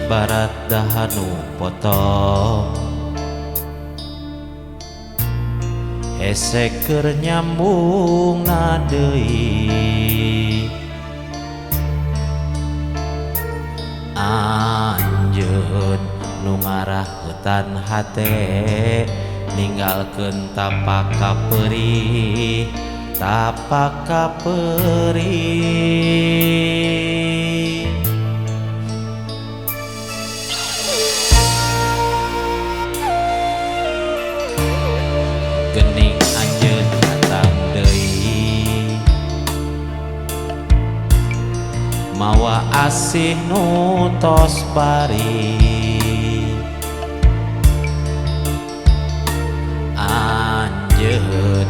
Ibarat dahanu potong hese keur nyambung na deui anjeun nu ngaraheutan hate ninggalkeun tapak kaperih tapak kaperih. Gening anjeun datang deui mawa asih nu tos bari anjeun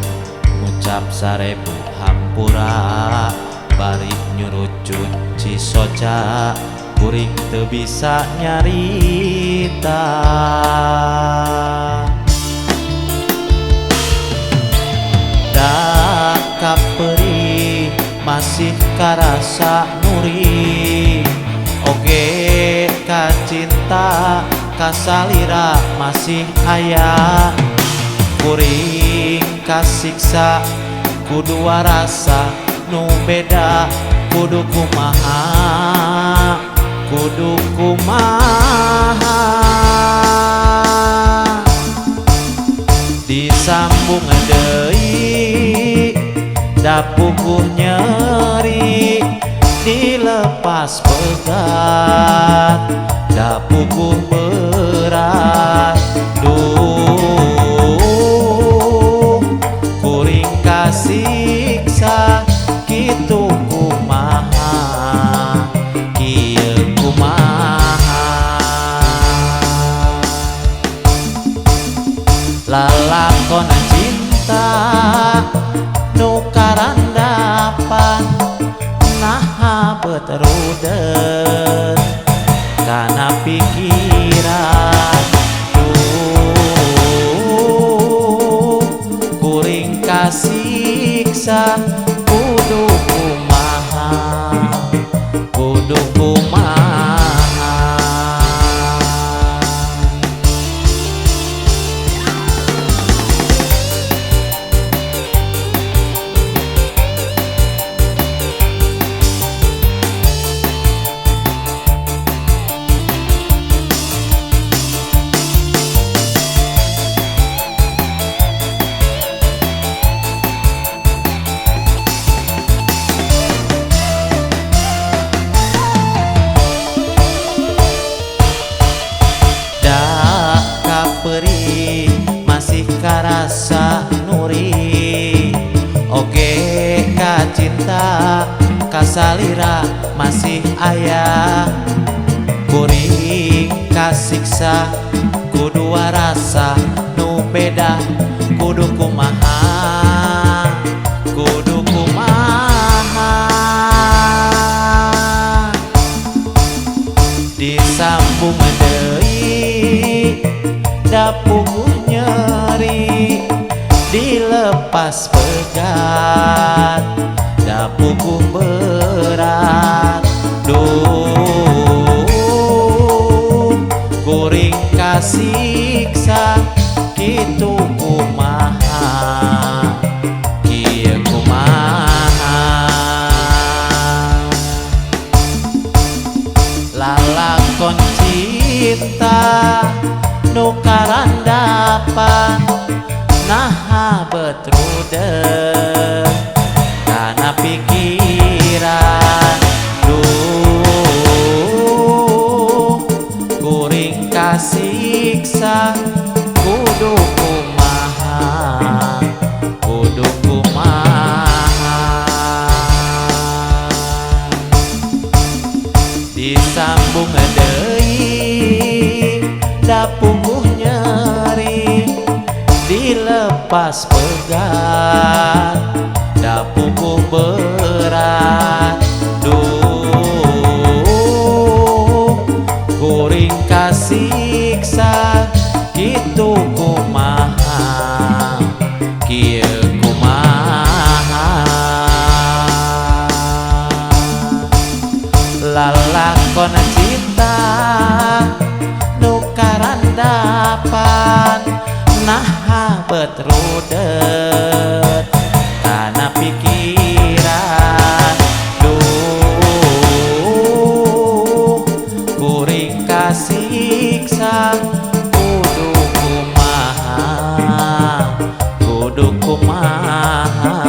ngucap sarebu hampura bari nyurucut cisoca kuring teu bisa nyarita. Da kaperih masih karasa nuri oge kacinta kasalira masih aya kuring kasiksa kudu rasa nu beda kudu kumaha kudu kumaha disambung deui da puguh nyeri dilepas pegat da puguh berat duh kuring kasiksa kitu kumaha kieu kumaha lalakon cinta nu karandapan naha bet rudet kana pikiran duh kuring kasiksa kudu kumaha kudu kumaha. Kaperih masih karasa nuri oge kacinta kasalira masih aya kuring kasiksa kudu rasa nu beda kudu kumaha kudu kumaha disambung deui da puguh nyeri dilepas pegat da puguh berat duh kuring kasiksa kitu kumaha kieu kumaha lalakon cinta nu karandapan naha bet rudet kana pikiran duh kuring kasiksa kudu kumaha kudu kumaha disambung deui da puguh nyeri dilepas pegat. Rudet-rudet kana pikiran. Duh, kuring kasiksa, kudu kumaha, kudu kumaha.